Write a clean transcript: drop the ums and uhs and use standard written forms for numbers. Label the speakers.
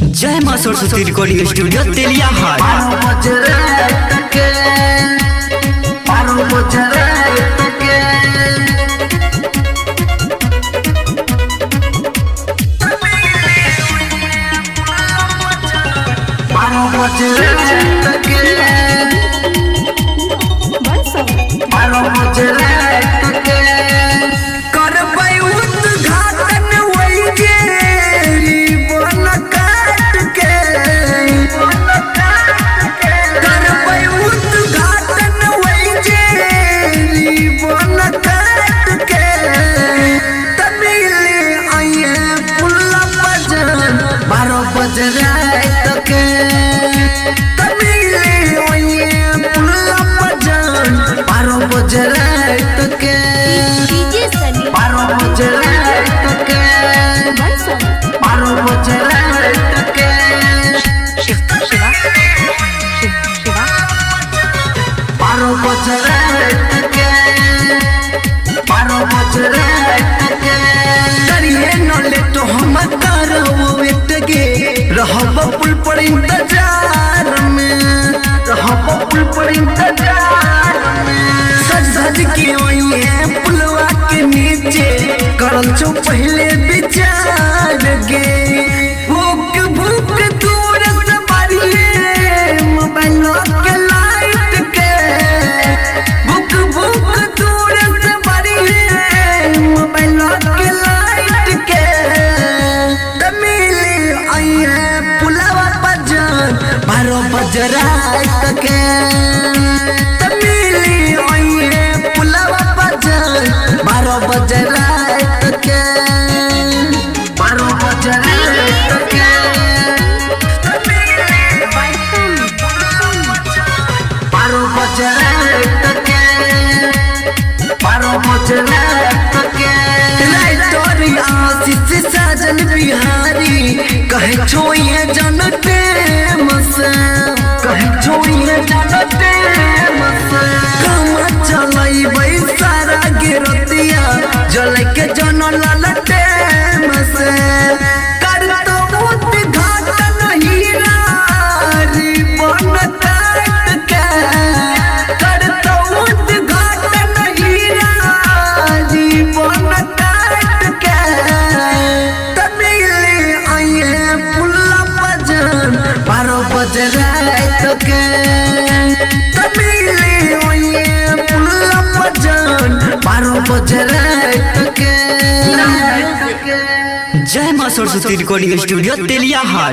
Speaker 1: जय माँ Saraswati recording studio तेलियाहाट।
Speaker 2: करबै उद्घाटन वही जे रिबन काट के। करबै उद्घाटन वही जे रिबन काट के। तमिल आइए पुल बजन 12 बजे रात के। तमिल आइए पुल बजन 12 बजे रात के।
Speaker 3: डीजे सनी
Speaker 2: 12 बजे रात के। 12 बजे रात के।
Speaker 4: शिव शिवा शिव शिवा
Speaker 2: 12 बजे रात के। 12 बजे रात के। करिए नले तो हम करब वेट गे, रहब पुल पर इंतजार में, रहब पुल पर इंतजार में। सज धज के ओइए पुलवा के नीचे, करल छौ पहले विचार गे। भूख भूख दूर से मारिए मोबाइल के लाइट के। भूख भूख दूर से मारिए मोबाइल के लाइट के। तमिल आइए पुलवा बजन 12 बजे रात के। तमिल आइए पुलवा बजन 12 बजे रात के। 12 बजे रात के। 12 बजे रात के। 12 बजे रात के। राइटर आशीष साजन बिहारी कहे छोइए जन टेम से, कहे छोइए जन टेम से। काम चलैबै सारा गिरतिया जलै के जन लाल टेम से। कर तो उद्घाटन हीरा रिबन काट के। कर तो उद्घाटन हीरा रिबन काट के। तमिल आइए पुल बजन 12 बजे रात के। तमिल आइए पुल बजन 12 बजे रात के।
Speaker 1: जय माँ सरस्वती रिकॉर्डिंग स्टूडियो तेलियाहाट।